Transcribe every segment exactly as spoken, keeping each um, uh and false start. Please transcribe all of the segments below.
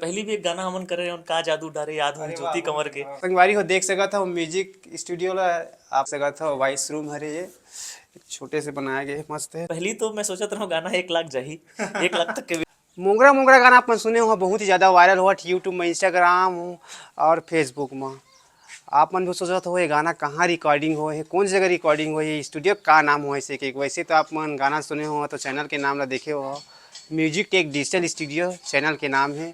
पहली भी एक गाना हमन करे हन, का जादू डारे, याद हो ज्योति कंवर के। संगवारी हो, देख सकत हो म्यूजिक स्टूडियो ला, आप सकत हो वॉइस रूम हरे ये, एक छोटे से बनाए गए, मस्त है। पहली तो मैं सोचत रहूं गाना एक लाख जाही, एक लाख तक के भी। मोंगरा मोंगरा गाना आप मन सुने हो, बहुत ही ज्यादा वायरल होवत यूट्यूब में, इंस्टाग्राम हो और फेसबुक में। आप मन भी सोचत हो ये गाना कहाँ रिकॉर्डिंग होए हे, कौन जगह रिकॉर्डिंग होए हे, स्टूडियो का नाम होए से के। वैसे तो आप मन गाना सुने हो तो चैनल के नाम ला देखे हो, music tech digital studio channel के नाम है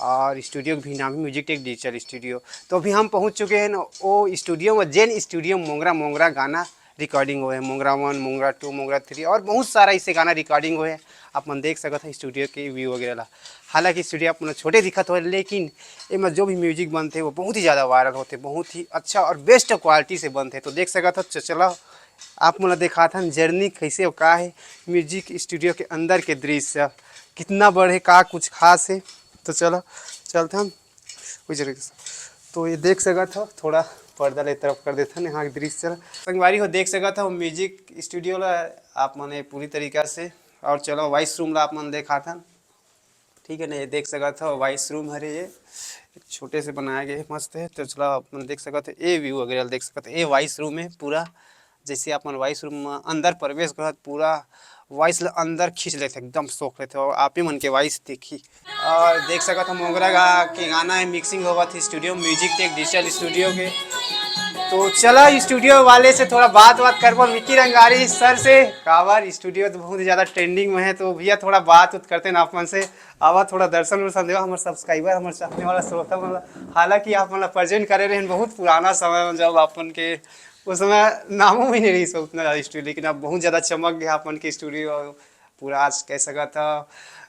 और स्टूडियो के भी नाम है म्यूजिक टेक डिजिटल स्टूडियो। तो अभी हम पहुँच चुके हैं वो स्टूडियो में, जेन स्टूडियो मोंगरा मोंगरा गाना रिकॉर्डिंग होए हे, मोंगरा वन, मोंगरा टू, मोंगरा थ्री और बहुत सारा ऐसे गाना रिकॉर्डिंग होए हे। आप मन देख सकत हो स्टूडियो के व्यू वगैरह ला। हालांकि स्टूडियो आप मन छोटे दिखत होए, लेकिन एमा जो भी म्यूजिक बनथे वो बहुत ही ज्यादा वायरल होथे, बहुत ही अच्छा और बेस्ट क्वालिटी से बनथे। तो देख सकत हो, च-, चला आप मन ला दिखाथन जर्नी कैसे हो, का है म्यूजिक स्टूडियो के अंदर के दृश्य, कितना बड़े, का कुछ खास है। तो चलो चलथन उजरे के साथ। तो ये देख सकत हो, थोड़ा पर्दा ले तरफ कर देथन, यहाँ के दृश्य ला। संगवारी हो, देख सकत हो म्यूजिक स्टूडियो ला आप मने पूरी तरीका से। और चलो वॉइस रूम ला आप मन देखाथन, ठीक है ना। ये देख सकत हो वॉइस रूम हरे, ये एक छोटे से बनाए गए, मस्त है। तो चलो आप मन देख सकत हो, ए व्यू वगैरह देख सकत हो, ए वॉइस रूम है पूरा। जैसे आप मन वॉइस रूम में अंदर प्रवेश करत, पूरा वॉइस ला अंदर खींच लेथे, एकदम सोख लेथे और आप ही मन के वॉइस देखी। और देख सकत हो मोंगरा गा के गाना है, मिक्सिंग होवत है studio music tech digital studio के। तो चला स्टूडियो वाले से थोड़ा बात बात करबो, मिकी रंगारी सर से। काबर स्टूडियो तो बहुत ही ज्यादा ट्रेंडिंग में है, तो भैया थोड़ा बात उत करते ना आप मन से। आवा थोड़ा दर्शन वर्शन देवा हमर सब्सक्राइबर, हमर चाहने वाला श्रोता मन ला। हालांकि आप मन ला प्रेजेंट करे रहन बहुत पुराना समय में, जब अपन के उस समय नामो भी नहीं रही उतना ज्यादा स्टूडियो, लेकिन अब बहुत ज्यादा चमक गया अपन के स्टूडियो। पूरा आज कह सकत हो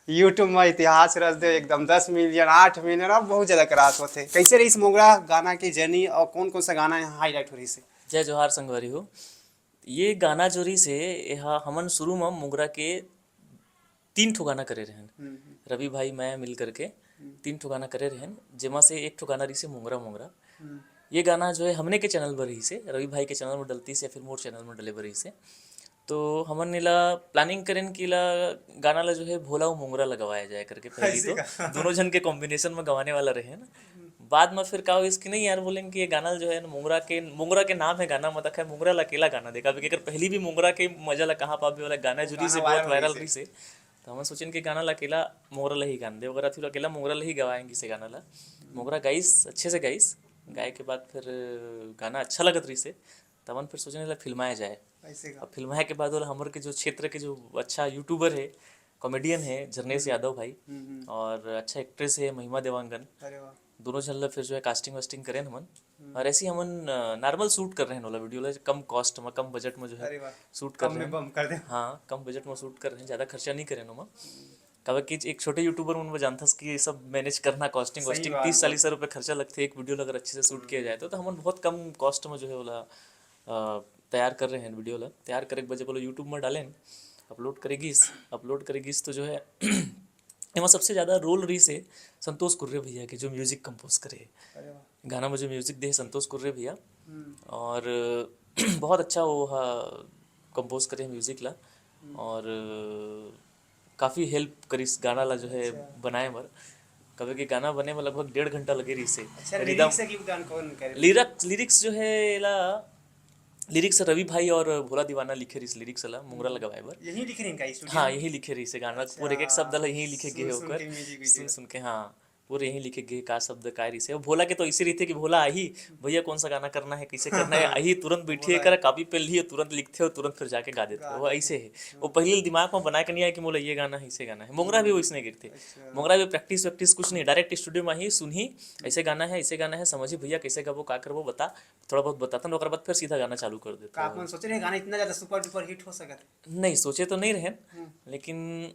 यूट्यूब में इतिहास रच दे एकदम, दस मिलियन, आठ मिलियन, अब बहुत ज्यादा क्रॉस होथे। कैसे रहीस मोंगरा गाना के जर्नी और कौन कौन सा गाना यहाँ हाईलाइट हो रहीस हे? जय जोहार संगवारी हो। ये गाना जो रहीस हे, एहा हमन शुरू में मोंगरा के तीन ठो गाना करे रहन, हम्म, हम्म। रवि भाई मैं मिल करके हम्म। तीन ठो गाना करे रहन, जेमा से एक ठो गाना रहीस हे मोंगरा मोंगरा। हम्म। ये गाना जो है हमने के चैनल पर रहीस हे, रवि भाई के चैनल में डलतीस या फिर मोर चैनल में डले बर रहीस हे। तो हमन एला प्लानिंग करेन कि एला गाना ला जो है भोला अउ मोंगरा ला गवाया जाए करके। पहली ऐसे तो का? दोनों झन के कॉम्बिनेशन में गवाने वाला रहे ना। हम्म। बाद में फिर का होइस कि नहीं यार, बोलेन कि ये गाना जो है ना मोंगरा के, मोंगरा के नाम है गाना, मतलब है मोंगरा ला अकेला गाना देखाबे, अगर पहली भी मोंगरा के मजा ला कहाँ पाबे वाला गाना जो रहीस हे, गाना बहुत वायरल वायरल रहीस हे। रहीस हे। तो हमन सोचेन कि गाना ला अकेला मोंगरा ला ही गाना दे, अगर अथी ला अकेला मोंगरा ला ही गवाएंगे से गाना ला। मोंगरा गाइस, अच्छे से गाइस, गाए के बाद फिर गाना अच्छा लगत रहीस हे, तब हमन फिर सोचेन एला फिल्माया जाए। ऐसे का? अब फिल्माए के बाद वाला हमर के जो क्षेत्र के जो अच्छा यूट्यूबर है, कॉमेडियन है झरनेश हम्म। यादव भाई, हम्म, हम्म। और अच्छा एक्ट्रेस है महिमा देवांगन। अरे वाह। दोनों झन ला फिर जो है कास्टिंग वास्टिंग करेन हमन। हम्म। और ऐसे ही हमन, अ, नॉर्मल शूट कर रहे हैं ओला वीडियो ला, कम कॉस्ट में, कम बजट में जो है अरे वाह। शूट कर कम रहे में हैं। बम कर दे। हाँ, कम बजट में शूट कर रहे हैं, ज्यादा खर्चा नहीं करे ओमा। हम्म। काबर कि एक छोटे यूट्यूबर मन में जानथस कि ये सब मैनेज करना, कॉस्टिंग सही वॉस्टिंग, बात तीस है। चालीस हजार रुपये खर्चा लगथे एक वीडियो ला अगर अच्छे से शूट हम्म। किया जाए तो, तो हमन बहुत कम कॉस्ट में जो है ओला, अ, तैयार कर रहे हैं वीडियो ला। तैयार करे के बाद जब ओला यूट्यूब में डालेन, अपलोड करे गिस, अपलोड करे गिस तो जो है एमा सबसे ज्यादा रोल रहीस हे संतोष कुर्रे भैया के, जो म्यूजिक कंपोज करे हे। अरे वाह। गाना में जो म्यूजिक दे हे संतोष कुर्रे भैया। हम्म। और बहुत अच्छा वो हा कंपोज करे हे म्यूजिक ला। हम्म। और काफी हेल्प करिस गाना ला जो है अच्छा। बनाए बर। काबर कि गाना बने में लगभग डेढ़ घंटा लगे रहीस हे। अच्छा, रिदम लिरिक्स से योगदान कौन करे? लिरिक्स, लिरिक्स जो है ला, लिरिक्स रवि भाई और भोला दीवाना लिखे रहीस लिरिक्स ला, मोंगरा ला गवाए बर। यही लिखे रहिन का स्टूडियो हाँ, में? यही लिखे रहीस हे गाना, अच्छा। पूरे एक एक शब्द ला यही लिखे सुन गे हे सुन ओकर। के म्यूजिक सुन वीडियो। सुन के, हाँ, पूरे यही लिखे गे हे, का शब्द का रहीस हे। भोला के तो ऐसे रहिथे कि भोला आही, भैया कौन सा गाना करना है, कैसे करना है, आही तुरंत बैठिए भोला कर, आही। कॉपी पेन लिए, तुरंत लिखथे और तुरंत फिर जाके गा देथे। गा वो देथे। ऐसे है। वो हम्म। पहले दिमाग में बना के नहीं आया कि मोला ये गाना है, ऐसे गाना है। मोंगरा भी हम्म। वैसने गिरथे। अच्छा। मोंगरा भी प्रैक्टिस वैक्टिस कुछ नहीं, डायरेक्ट स्टूडियो में ही सुनही, हम्म। ऐसे गाना है, ऐसे गाना है, समझी भैया कैसे गाबो, का करबो, बता, थोड़ा बहुत बताथन, ओकर बाद फिर सीधा गाना चालू कर देथे। का आप मन सोचे रहे गाना इतना ज्यादा सुपर डुपर हिट हो सकत है? नहीं, सोचे तो नहीं रहेन, हम्म। लेकिन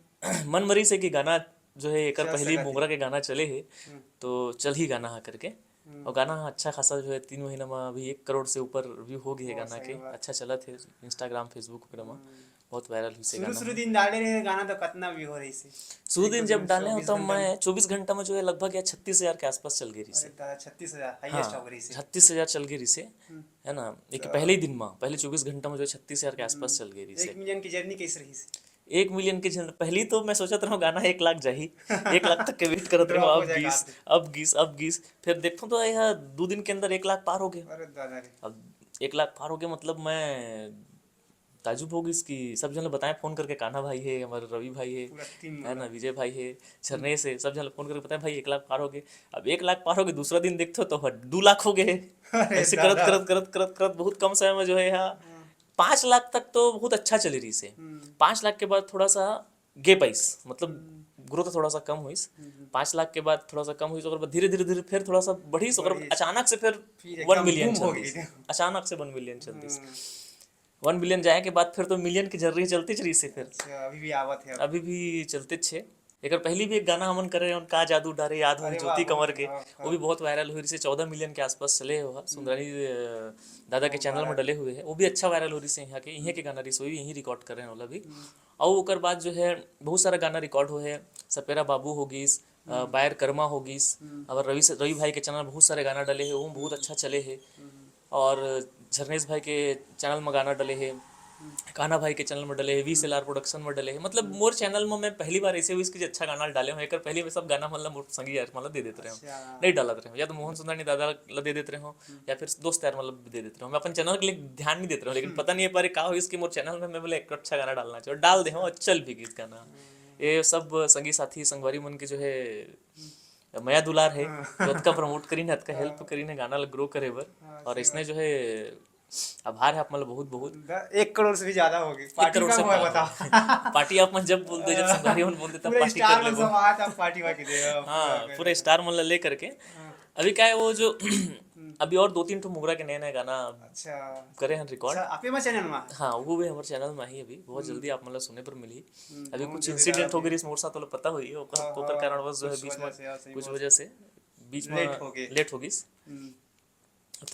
मन मरीस हे कि गाना जो है एकर चल पहली सकत हे। मोंगरा के गाना चले हे, हम्म। तो चल ही गाना हा करके। हम्म। और गाना हा अच्छा खासा जो है तीन महीना में अभी एक करोड़ से ऊपर व्यू हो गए हे ओ, गाना सही के, बात। अच्छा चलत हे Instagram, Facebook वगैरह में, हम्म। बहुत वायरल हुई से शुरू गाना शुरू हा। दिन डाले रहे गाना तो कितना व्यू हो रही से? शुरू एक दिन दो जब दिन, डाले हो चौबीस तब घंटा में, में? चौबीस घंटा में जो है लगभग या छत्तीस हजार के आसपास चल गई रही अरे से। दादा, छत्तीस हजार हाईएस्ट हाँ, हो गई से। छत्तीस हजार चल गई रही से, हम्म। है ना? एक तो पहले ही दिन में, पहले चौबीस घंटा में जो है छत्तीस हजार के आसपास हम्म। चल गई रही से। एक मिलियन की जर्नी कैसे रही से? एक मिलियन के झन, पहली तो मैं सोचत रहूँ गाना एक लाख जाही, एक लाख तक के वेट करत रहूँ, अब गिस, अब गिस, अब गिस, फिर देखथों तो यह दो दिन के अंदर एक लाख पार हो गया। अरे दादा रे। अब एक लाख पार हो गया, मतलब मैं ताजुब हो गिस कि सब झन ल बताए फोन करके, कान्हा भाई हे, हमर रवि भाई हे, है ना, विजय भाई हे, झरनेश हे, सब झन ल फोन करके बताए, भाई एक लाख पार हो गए। अब एक लाख पार हो गए, दूसरा दिन देखथों तो दो लाख हो गए। ऐसे करत करत करत करत करत बहुत कम समय में जो है यहाँ पाँच लाख तक तो बहुत अच्छा चले रहिस हे। पाँच लाख के बाद थोड़ा सा गे पाइस, मतलब ग्रोथ थोड़ा सा कम होइस। पाँच लाख के बाद थोड़ा सा कम होइस, ओकर बाद धीरे धीरे धीरे फिर थोड़ा सा बढ़िस, ओकर बाद अचानक से फिर वन मिलियन चल दिस। अचानक से वन मिलियन चल दिस। वन मिलियन जाए के बाद फिर तो मिलियन के जर्री चलते रहिस हे फिर। अच्छा, अभी भी आवत हे। अभी भी चलते छे। एकर पहली भी एक गाना हमन करे रहन, का जादू डारे याद हो ज्योति कंवर के, वो भी बहुत वायरल हो रहिस हे, चौदह मिलियन के आसपास चले हे। सुंदरानी दादा के चैनल में डले हुए हे, वो भी अच्छा वायरल हो रहिस हे। यहाँ के, यहाँ के गाना रहिस, वो भी यहीं रिकॉर्ड करे रहन ओला भी। और ओकर बाद जो है बहुत सारा गाना रिकॉर्ड हो हे, सपेरा बाबू हो गिस, बायर कर्मा हो गिस, और रवि रवि भाई के चैनल बहुत सारे गाना डले हे, वो बहुत अच्छा चले हे। और झरनेश भाई के चैनल में गाना डले हे, कान्हा भाई के चैनल में डले हे, V S L R production में डले हे। मतलब मोर चैनल में मैं पहली बार ऐसे हुई कि अच्छा गाना डाले हूँ। एकर पहले मैं सब गाना मतलब मोर संगी यार मतलब दे देते रहे हूँ, नहीं डालत रहे हूँ, या तो मोहन सुंदरानी दादा ला दे देते रहे हूँ, या फिर दोस्त यार मतलब दे देते रहे हूँ। मैं अपन चैनल के लिए ध्यान नहीं देते रहे हूँ, लेकिन पता नहीं है पर का हुई कि मोर चैनल में मैं बोले एक अच्छा गाना डालना चाहिए, डाल दे हूँ, चल भी गिस गाना। ये सब संगी साथी संगवारी मन के जो है मया दुलार हे, जो अतका प्रमोट करिन हे, अतका हेल्प करिन हे गाना ला ग्रो करे बर। और इसने जो है आभार हे आप मन ला बहुत बहुत। एक करोड़ से भी ज्यादा होगी। पार्टी कब होय बताओ। पार्टी आप मन जब बोल दे, जब संगवारी मन बोल दे, तब पार्टी कर लेबो। पार्टी वाकी दे। हाँ, पूरे स्टार मन ला ले करके। अभी का है वो जो अभी और दो तीन ठो मोगरा के नया नया गाना करे हन रिकॉर्ड। अच्छा, आपे मा चैनल मा? हाँ, वो भी हमर चैनल मा ही अभी, बहुत जल्दी आप मन ला सुने पर मिलही। अभी कुछ इंसिडेंट हो गई मोर साथ, ओला पता होही, ओकर कारणवश जो है बीच में कुछ वजह से बीच में लेट हो गिस।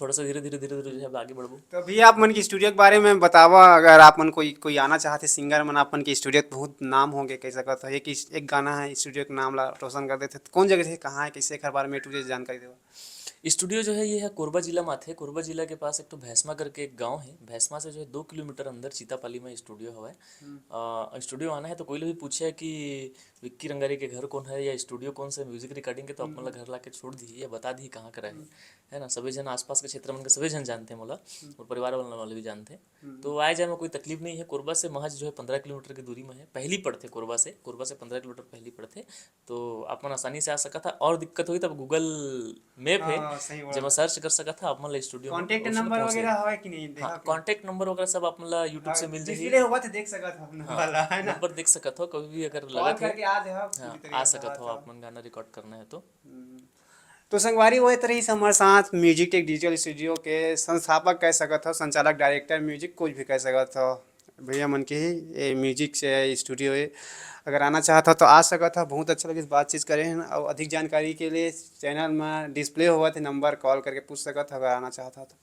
थोड़ा सा धीरे धीरे धीरे धीरे जो है आगे बढ़बो। तो भैया, आप मन के स्टूडियो के बारे में बतावा, अगर आप मन कोई कोई आना चाहत हे सिंगर मन, आप मन के स्टूडियो के बहुत नाम होगे, कह सकत हो एक एक गाना है स्टूडियो के नाम ला रोशन कर देथे, तो कौन जगह हे, कहाँ है, कैसे, एकर बारे में टू जानकारी देवा। स्टूडियो जो है ये है कोरबा जिला में आथे। कोरबा जिला के पास एक ठो भैसमा करके एक गांव है, भैसमा से जो है दो किलोमीटर अंदर चीतापाली में स्टूडियो हवय। स्टूडियो आना है तो कोई भी पूछे कि विक्की रंगारी के घर कौन है या स्टूडियो कौन सा म्यूजिक रिकॉर्डिंग के, तो आप मन ला घर ला के छोड़ दी या बता दी कहाँ करा है, है ना। सभी जन आसपास के क्षेत्र मन के सभी जन जानते हैं मोला, और परिवार वाला वाले भी जानते हैं। तो आए जाए में कोई तकलीफ नहीं है। कोरबा से महज जो है पंद्रह किलोमीटर की दूरी में है, पहली पड़थे कोरबा से, कोरबा से पंद्रह किलोमीटर पहली पड़थे। तो आप मन आसानी से आ सकत हा। और दिक्कत होही तब गूगल मैप है, हाँ, सही बात जेमा है। सर्च कर सकत हा, आप मन ला स्टूडियो में कॉन्टैक्ट नंबर वगैरह हवे कि नहीं? देखा हाँ, कि कॉन्टैक्ट नंबर वगैरह सब आप मन ला यूट्यूब से मिल जाही। डिस्प्ले होवत है, देख सकत हा अपना वाला, है ना? नंबर देख सकत हो, कभी भी अगर कॉल लगत है, करके आ जाओ, हाँ, पूरी तरीके आ से सकत हो आप मन गाना रिकॉर्ड करना है तो। तो संगवारी, वो तरह ही हमारे साथ म्यूजिक टेक डिजिटल स्टूडियो के संस्थापक कह सकत हो, संचालक, डायरेक्टर म्यूजिक, कुछ भी कह सकत हो। भैया मन के ही ये म्यूजिक से स्टूडियो है, अगर आना चाहत हो तो आ सकत हो। बहुत अच्छा लगे बातचीत करे हैं, और अधिक जानकारी के लिए चैनल में डिस्प्ले होवत है नंबर, कॉल करके पूछ सकत हो अगर आना चाहत हो तो।